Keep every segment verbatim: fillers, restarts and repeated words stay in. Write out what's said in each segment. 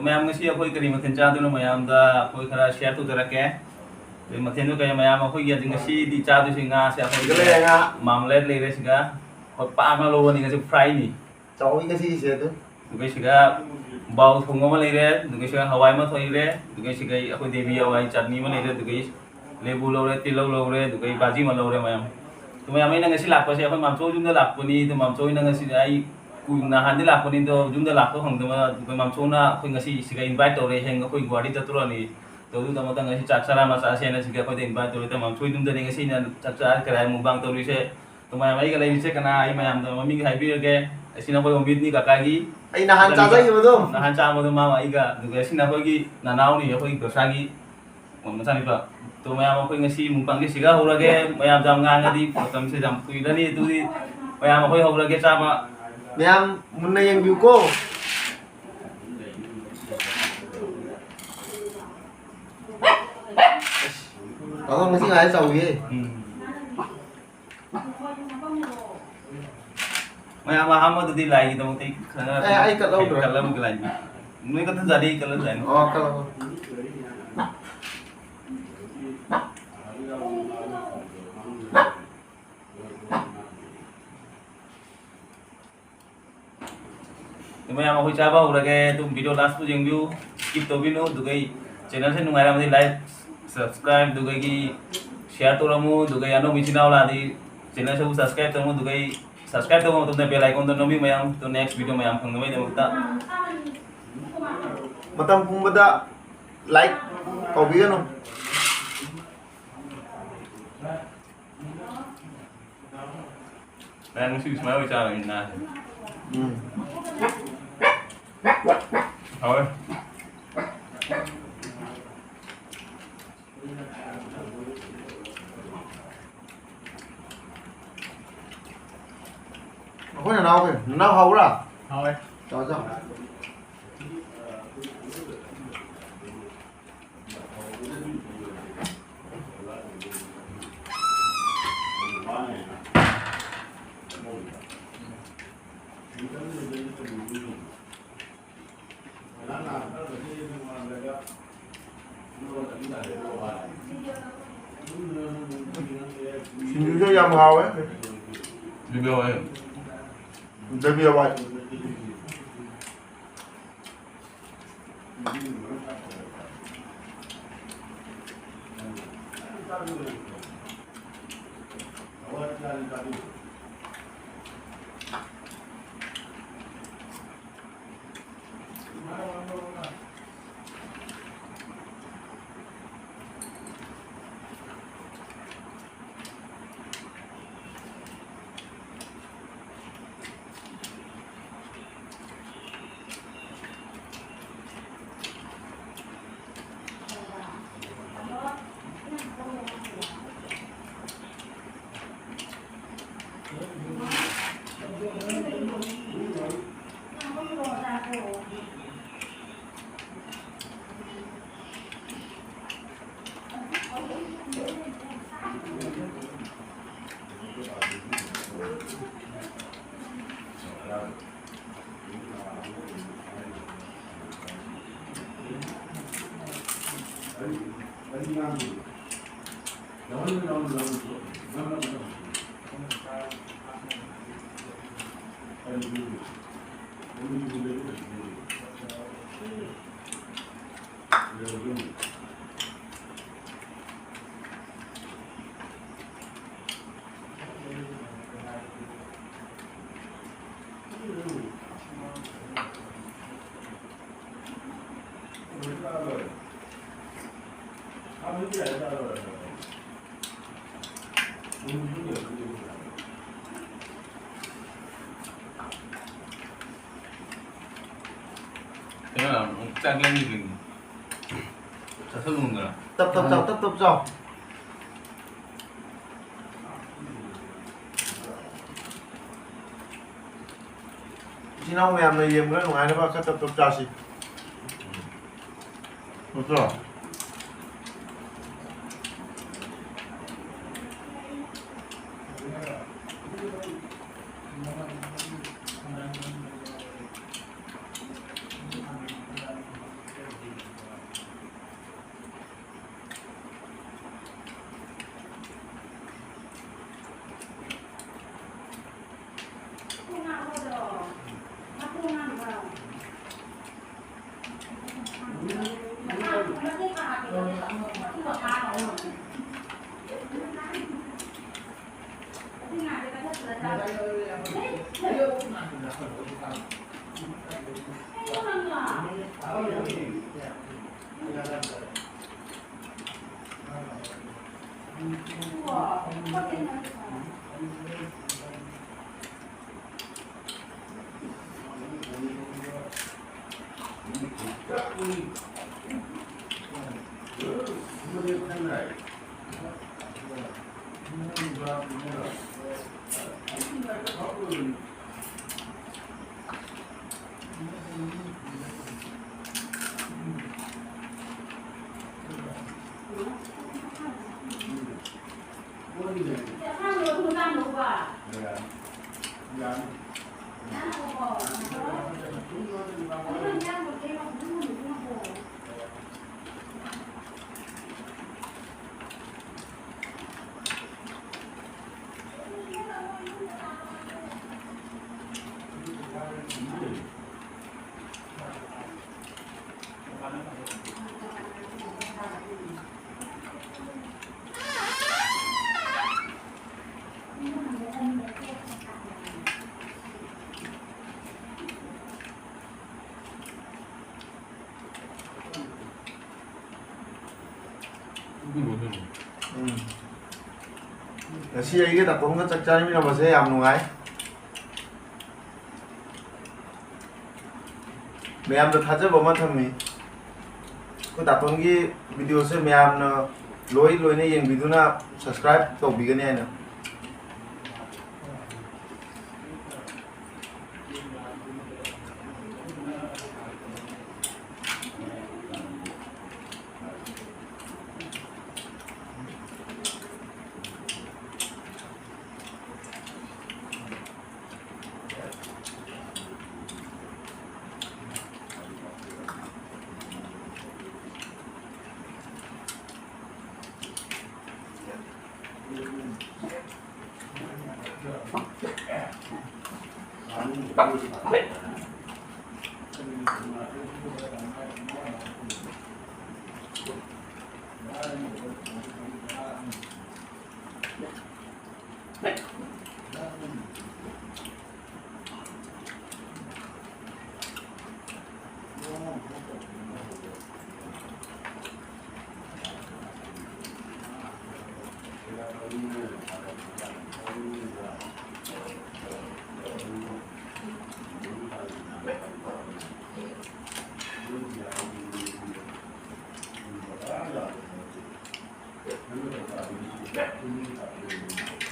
ꯃꯌꯥꯝ, ꯉꯁꯤ ꯑꯩꯈꯣꯏ ꯀꯔꯤ ꯃꯊꯦꯜ ꯆꯥꯗꯣꯏꯅꯣ? ꯃꯌꯥꯝꯗ ꯑꯩꯈꯣꯏ ꯈꯔ ꯁꯤꯌꯔ ꯇꯧꯖꯔꯛꯀꯦ꯫ ꯀꯔꯤ ꯃꯊꯦꯜꯅꯣ? ꯀꯔꯤ, ꯃꯌꯥꯝ, ꯑꯩꯈꯣꯏꯒꯤ ꯍꯧꯖꯤꯛ ꯉꯁꯤꯗꯤ ꯆꯥꯗꯣꯏꯁꯦ ꯉꯥꯁꯦ ꯑꯩꯈꯣꯏ ꯁꯤꯗ ꯂꯩꯔꯦ ꯉꯥ꯫ ꯃꯥꯝꯂꯦꯠ ꯂꯩꯔꯦ ꯁꯤꯒ꯫ ꯑꯩꯈꯣꯏ ꯄꯥꯛꯅ ꯂꯧꯕꯅꯤ ꯉꯁꯤ, ꯐ꯭ꯔꯥꯏꯅꯤ꯫ ꯆꯥꯎꯏ ꯉꯁꯤꯒꯤꯁꯦ ꯑꯗꯨ꯫ ꯑꯗꯨꯒ ꯁꯤꯒ ꯕꯥꯎ ꯊꯣꯡꯕ ꯑꯃ ꯂꯩꯔꯦ, ꯑꯗꯨꯒ ꯁꯤꯒ ꯍꯋꯥꯏ ꯑꯃ ꯊꯣꯡ ꯂꯩꯔꯦ, ꯑꯗꯨꯒ ꯁꯤꯒ ꯑꯩꯈꯣꯏ ꯗꯦꯕꯤ ꯍꯋꯥꯏ ꯆꯠꯅꯤ ꯑꯃ ꯂꯩꯔꯦ, ꯑꯗꯨꯒ ꯂꯦꯕꯨ ꯂꯧꯔꯦ, ꯇꯤꯜꯍꯧ ꯂꯧꯔꯦ, ꯑꯗꯨꯒ ꯕꯥꯖꯤ ꯑꯃ ꯂꯧꯔꯦ ꯃꯌꯥꯝ꯫ ꯑꯗꯨ ꯃꯌꯥꯝ, ꯑꯩꯅ ꯉꯁꯤ ꯂꯥꯛꯄꯁꯦ ꯑꯩꯈꯣꯏ ꯃꯥꯝꯆꯧ ꯌꯨꯝꯗ ꯂꯥꯛꯄꯅꯤ꯫ ꯑꯗꯨ ꯃꯥꯝꯆꯧ ꯍꯣꯏꯅ ꯉꯁꯤ, ꯑꯩ ꯀꯨꯏ-, ꯅꯍꯥꯟꯗꯤ ꯂꯥꯛꯄꯅꯤ, ꯑꯗꯣ ꯌꯨꯝꯗ ꯂꯥꯛꯄ ꯐꯪꯗꯕ, ꯑꯩꯈꯣꯏ ꯃꯥꯝꯆꯧꯅ ꯑꯩꯈꯣꯏ ꯉꯁꯤ ꯁꯤꯒ ꯏꯟꯚꯥꯏꯠ ꯇꯧꯔꯦ꯫ ꯍꯌꯦꯡ ꯑꯩꯈꯣꯏ ꯒꯨꯍꯥꯇꯤ ꯆꯠꯇꯣꯔꯅꯤ꯫ ꯑꯗꯨꯒꯤꯗꯃꯛꯇ ꯉꯁꯤ ꯆꯥꯛ ꯆꯔꯥ ꯑꯃ ꯆꯥꯁꯦꯅ ꯁꯤꯒ ꯑꯩꯈꯣꯏꯗ ꯏꯟꯚꯥꯏꯠ ꯇꯧꯔꯦ꯫ ꯑꯗꯣ ꯃꯥꯝꯆꯧ ꯌꯨꯝꯗꯅꯦ ꯉꯁꯤ ꯑꯩꯅ ꯆꯥꯛ ꯆꯥ ꯀꯔꯥꯏ ꯃꯨꯛꯕꯥꯡ ꯇꯧꯔꯤꯁꯦ꯫ ꯑꯗꯣ ꯃꯌꯥꯝ, ꯑꯩꯒ ꯂꯩꯔꯤꯁꯦ ꯀꯅꯥ? ꯑꯩ ꯃꯌꯥꯝꯗ ꯃꯃꯤꯡ ꯍꯥꯏꯕꯤꯔꯒꯦ꯫ ꯑꯁꯤꯅ ꯑꯩꯈꯣꯏ ꯑꯣꯝꯕꯤꯠꯅꯤ ꯀꯀꯥꯒꯤ ꯅꯍꯥꯟ ꯃꯆꯥꯅꯨꯄꯥ꯫ ꯆꯥꯖꯈꯤꯕꯗꯣ꯫ ꯅꯍꯥꯟ ꯆꯥꯕꯗꯣ ꯃꯥ ꯑꯩꯒ, ꯑꯗꯨꯒ ꯑꯁꯤꯅ ꯑꯩꯈꯣꯏꯒꯤ ꯅꯅꯥꯎꯅꯤ, ꯑꯩꯈꯣꯏꯒꯤ ꯗꯣꯁꯥꯒꯤ ꯃꯆꯥꯅꯨꯄꯥ꯫ ꯑꯗꯣ ꯃꯌꯥꯝ, ꯑꯩꯈꯣꯏ ꯉꯁꯤ ꯃꯨꯛꯕꯥꯡꯁꯦ ꯁꯤꯒ ꯍꯧꯔꯒꯦ꯫ ꯃꯌꯥꯝꯁꯦ ꯌꯥꯝ ꯉꯥꯡꯉꯗꯤ ꯃꯇꯝꯁꯦ ꯌꯥꯝ ꯀꯨꯏꯔꯅꯤ꯫ ꯑꯗꯨꯗꯤ ꯃꯌꯥꯝ, ꯑꯩꯈꯣꯏ ꯍꯧꯔꯒꯦ ꯆꯥꯕ꯫ ꯃꯌꯥꯝ ꯃꯨꯟꯅ ꯌꯦꯡꯕꯤꯌꯨꯀꯣ꯫ ꯇꯥꯃꯣ, ꯉꯁꯤ ꯉꯥꯏ ꯆꯥꯎꯏꯌꯦ꯫ ꯎꯝ꯫ ꯃꯌꯥꯝ ꯑꯍꯥꯟꯕꯗꯗꯤ ꯂꯥꯏꯒꯤꯗꯃꯛꯇ ꯑꯩ ꯈꯔ ꯑꯦ, ꯑꯩ ꯀꯠꯍꯧꯗ꯭ꯔꯦ꯫ ꯀꯠꯂꯝꯒꯦ ꯂꯥꯏꯒꯤ꯫ ꯅꯣꯏ ꯀꯠꯊꯖꯔꯗꯤ ꯑꯩ ꯀꯠꯂꯁꯨ ꯌꯥꯏꯅ꯫ ꯑꯣ, ꯀꯠꯂꯣ꯫ ꯑꯗꯨ ꯃꯌꯥꯝ, ꯑꯩꯈꯣꯏ ꯆꯥꯕ ꯍꯧꯔꯒꯦ꯫ ꯑꯗꯨꯝ ꯚꯤꯗꯤꯑꯣ ꯂꯥꯁ ꯐꯥꯎ ꯌꯦꯡꯕꯤꯌꯨ, ꯁ꯭ꯀꯤꯞ ꯇꯧꯕꯤꯅꯨ꯫ ꯑꯗꯨꯒ ꯑꯩ ꯆꯦꯅꯦꯜꯁꯦ ꯅꯨꯡꯉꯥꯏꯔꯝꯃꯗꯤ ꯂꯥꯏꯛ, ꯁꯕꯁꯀ꯭ꯔꯥꯏꯕ, ꯑꯗꯨꯗꯒꯤ ꯁꯤꯌꯥꯔ ꯇꯧꯔꯝꯃꯨ꯫ ꯑꯗꯨꯒ ꯑꯩ ꯑꯅꯧꯕ ꯏꯆꯤꯟ ꯏꯅꯥꯎ ꯂꯥꯛꯑꯗꯤ ꯆꯦꯅꯦꯜꯁꯤꯕꯨ ꯁꯕꯁꯀ꯭ꯔꯥꯏꯕ ꯇꯧꯔꯝꯃꯨ꯫ ꯑꯗꯨꯒ ꯑꯩ ꯁꯕꯁꯀ꯭ꯔꯥꯏꯕ ꯇꯧꯕ ꯃꯇꯝꯗ ꯕꯦꯜ ꯑꯥꯏꯀꯣꯟꯗꯣ ꯅꯝꯕꯤꯌꯨ ꯃꯌꯥꯝ꯫ ꯑꯗꯣ ꯅꯦꯛꯁ ꯚꯤꯗꯤꯑꯣ ꯃꯌꯥꯝ ꯐꯪꯅꯕꯒꯤꯗꯃꯛꯇ꯫ ꯃꯇꯝ ꯄꯨꯝꯕꯗ ꯂꯥꯏꯛ ꯀꯥꯎꯕꯤꯒꯅꯨ꯫ ꯅꯪ ꯉꯁꯤ ꯁꯨꯃꯥꯏꯅ ꯑꯣꯏ ꯆꯥꯔꯕꯅꯤꯅ꯫ ꯎꯝ꯫ ꯍꯥꯎꯋꯦ꯫ ꯑꯩꯈꯣꯏ ꯅꯅꯥꯎ ꯀꯩꯅꯣ? ꯅꯅꯥꯎ ꯍꯥꯎꯕ꯭ꯔꯥ? ꯍꯥꯎꯋꯦ꯫ ꯆꯥꯎ, ꯆꯥꯎ꯫ ꯌꯥꯝ ꯍꯥꯎꯋꯦ꯫ ꯕꯤꯕꯤ ꯍꯋꯥꯏ꯫ ꯕꯤꯕꯤ ꯍꯋꯥꯏ꯫ ꯀꯩꯅꯣ, ꯆꯥꯛ ꯂꯦꯝꯃꯤ ꯀꯩꯅꯣ꯫ ꯆꯥꯁꯜꯂꯨꯗꯅ꯫ ꯇꯞ ꯇꯞ ꯆꯥꯎ, ꯇꯞ ꯇꯞ ꯆꯥꯎ꯫ ꯏꯆꯤꯟ ꯏꯅꯥꯎ ꯃꯌꯥꯝꯅ ꯌꯦꯡꯕꯗ ꯅꯨꯡꯉꯥꯏꯅꯕ ꯈꯔ ꯇꯞ ꯇꯞ ꯆꯥꯁꯤ꯫ ꯅꯠꯇ꯭ꯔꯣ? ꯎꯝ꯫ ꯉꯁꯤ ꯑꯩꯒ ꯗꯥꯇꯣꯟꯒ ꯆꯥꯛ ꯆꯥꯃꯤꯟꯅꯕꯁꯦ ꯌꯥꯝ ꯅꯨꯡꯉꯥꯏ꯫ ꯃꯌꯥꯝꯗ ꯊꯥꯖꯕ ꯑꯃ ꯊꯝꯃꯤ, ꯑꯩꯈꯣꯏ ꯗꯥꯇꯣꯟꯒꯤ videoꯁꯦ ꯃꯌꯥꯝꯅ ꯂꯣꯏ ꯂꯣꯏꯅ ꯌꯦꯡꯕꯤꯗꯨꯅ subscribe ꯇꯧꯕꯤꯒꯅꯤ ꯍꯥꯏꯅ꯫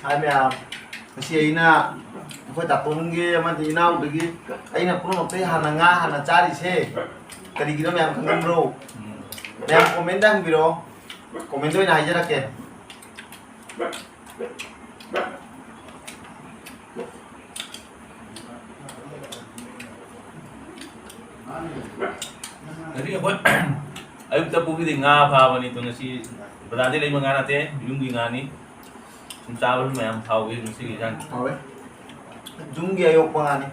ꯍꯥꯏ ꯃꯌꯥꯝ, ꯉꯁꯤ ꯑꯩꯅ ꯑꯩꯈꯣꯏ ꯇꯥꯇꯣꯟꯒꯤ ꯑꯃꯗꯤ ꯏꯅꯥꯎꯗꯒꯤ ꯑꯩꯅ ꯄꯨꯝꯅꯃꯛꯇꯒꯤ ꯍꯥꯟꯅ ꯉꯥ ꯍꯥꯟꯅ ꯆꯥꯔꯤꯁꯦ ꯀꯔꯤꯒꯤꯅꯣ ꯃꯌꯥꯝ ꯈꯪꯅꯤꯡꯕ꯭ꯔꯣ? ꯃꯌꯥꯝ comment ꯍꯪꯕꯤꯔꯛꯑꯣ, comment ꯑꯣꯏꯅ ꯍꯥꯏꯖꯔꯛꯀꯦ꯫ ꯉꯁꯤ ꯑꯩꯈꯣꯏ ꯑꯌꯨꯛꯇ ꯄꯨꯈ꯭ꯔꯤꯗꯒꯤ ꯉꯥ ꯐꯥꯕꯅꯤ꯫ ꯑꯗꯣ ꯉꯁꯤ ꯕꯖꯥꯔꯗꯒꯤ ꯂꯩꯕ ꯉꯥ ꯅꯠꯇꯦ, ꯌꯨꯝꯒꯤ ꯉꯥꯅꯤ꯫ ꯁꯨꯝ ꯆꯥꯕꯁꯨ ꯃꯌꯥꯝ ꯍꯥꯎꯋꯤ ꯉꯁꯤꯒꯤ ꯏꯟꯁꯥꯡ꯫ ꯍꯥꯎꯋꯦ꯫ ꯌꯨꯝꯒꯤ ꯑꯌꯣꯛꯄ ꯉꯥꯅꯤ꯫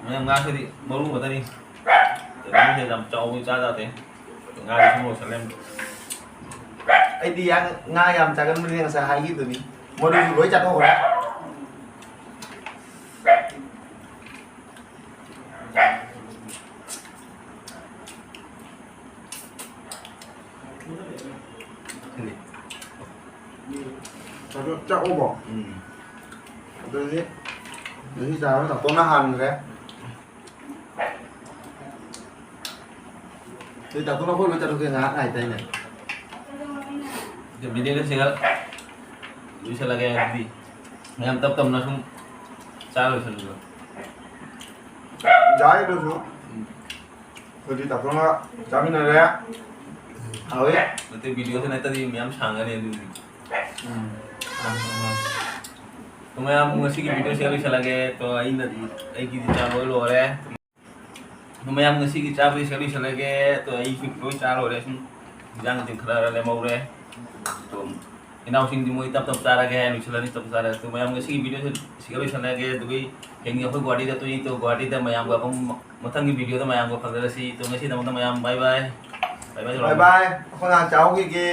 ꯃꯌꯥꯝ ꯉꯥꯁꯤꯗꯤ ꯃꯔꯨ ꯉꯥꯛꯇꯅꯤ꯫ ꯀꯩꯅꯣꯁꯦ ꯌꯥꯝ ꯆꯥꯎꯕ ꯏꯆꯥ ꯆꯥꯗꯦ꯫ ꯉꯥꯗꯤ ꯁꯨꯝ ꯂꯣꯏꯁꯜꯂꯦ꯫ ꯑꯩꯗꯤ ꯌꯥꯝ, ꯉꯥ ꯌꯥꯝ ꯆꯥꯒꯟꯕꯅꯤꯅ ꯉꯁꯥꯏ ꯍꯥꯏꯈꯤꯗꯨꯅꯤ꯫ ꯃꯔꯨꯁꯨ ꯂꯣꯏ ꯆꯥꯊꯣꯛꯈ꯭ꯔꯦ꯫ ꯆꯥꯛꯑꯣꯕꯣ? ꯎꯝ꯫ ꯑꯗꯨꯗꯤ ꯉꯁꯤ ꯆꯥꯕ ꯇꯥꯇꯣꯟꯅ ꯍꯥꯟꯈ꯭ꯔꯦ꯫ ꯑꯗꯨꯗꯤ ꯇꯥꯇꯣꯟ ꯑꯩꯈꯣꯏ ꯂꯣꯏ ꯆꯠꯂꯨꯒꯦ ꯉꯥꯏꯍꯥꯛ ꯉꯥꯏꯇ ꯑꯩꯅ꯫ ꯑꯗꯨ video ꯁꯤꯒ ꯂꯣꯏꯁꯤꯜꯂꯒꯦ ꯑꯗꯨꯗꯤ꯫ ꯃꯌꯥꯝ ꯇꯞ ꯇꯞꯅ ꯁꯨꯝ ꯆꯥ ꯂꯣꯏꯁꯤꯜꯂꯨ꯫ ꯌꯥꯏ ꯑꯗꯨꯁꯨ꯫ ꯎꯝ꯫ ꯑꯩꯈꯣꯏꯗꯤ ꯇꯥꯇꯣꯟꯒ ꯆꯥꯃꯤꯟꯅꯔꯦ꯫ ꯍꯥꯎꯋꯤ꯫ ꯅꯠꯇꯦ, video ꯁꯤ ꯅꯠꯇꯗꯤ ꯃꯌꯥꯝ ꯁꯥꯡꯒꯅꯤ ꯑꯗꯨꯗꯤ꯫ ꯎꯝ꯫ ꯑꯗꯣ ꯃꯌꯥꯝ ꯉꯁꯤꯒꯤ video ꯁꯤ ꯂꯣꯏꯁꯤꯜꯂꯒꯦ꯫ ꯑꯗꯣ ꯑꯩꯅꯗꯤ, ꯑꯩꯒꯤꯗꯤ ꯆꯥ ꯂꯣꯏ ꯂꯣꯏꯔꯦ꯫ ꯑꯗꯣ ꯃꯌꯥꯝ ꯉꯁꯤꯒꯤ ꯆꯥꯕꯒꯤ ꯁꯤ ꯂꯣꯏꯁꯤꯜꯂꯒꯦ꯫ ꯑꯗꯣ ꯑꯩꯁꯨ ꯂꯣꯏ ꯆꯥ ꯂꯣꯏꯔꯦ꯫ ꯁꯨꯝ ꯏꯟꯖꯥꯡ ꯅꯨꯡꯖꯥꯡ ꯈꯔ ꯂꯦꯝꯍꯧꯔꯦ꯫ ꯑꯗꯣ ꯏꯅꯥꯎꯁꯤꯡꯗꯤ ꯃꯣꯏ ꯇꯞ ꯇꯞ ꯆꯥꯔꯒꯦ ꯍꯥꯏ ꯂꯣꯏꯁꯤꯜꯂꯅꯤ, ꯇꯞ ꯆꯥꯔꯒꯦ꯫ ꯑꯗꯣ ꯃꯌꯥꯝ ꯉꯁꯤꯒꯤ video ꯁꯤ ꯁꯤꯒ ꯂꯣꯏꯁꯤꯜꯂꯒꯦ꯫ ꯑꯗꯨꯒ ꯍꯌꯦꯡ ꯑꯩꯈꯣꯏ ꯒꯨꯍꯥꯇꯤ ꯆꯠꯇꯣꯏꯅꯤ꯫ ꯑꯗꯣ ꯒꯨꯍꯥꯇꯤꯗ ꯃꯌꯥꯝꯒ ꯑꯃꯨꯛ ꯃꯊꯪꯒꯤ video ꯗ ꯃꯌꯥꯝꯒ ꯐꯪꯖꯔꯁꯤ꯫ ꯑꯗꯣ ꯉꯁꯤꯗꯃꯛꯇ ꯃꯌꯥꯝ bye bye꯫ Bye bye ꯇꯧꯔꯣ꯫ Bye bye꯫ ꯑꯩꯈꯣꯏ ꯉꯥꯏꯍꯥꯛ ꯆꯥꯍꯧꯈꯤꯒꯦ꯫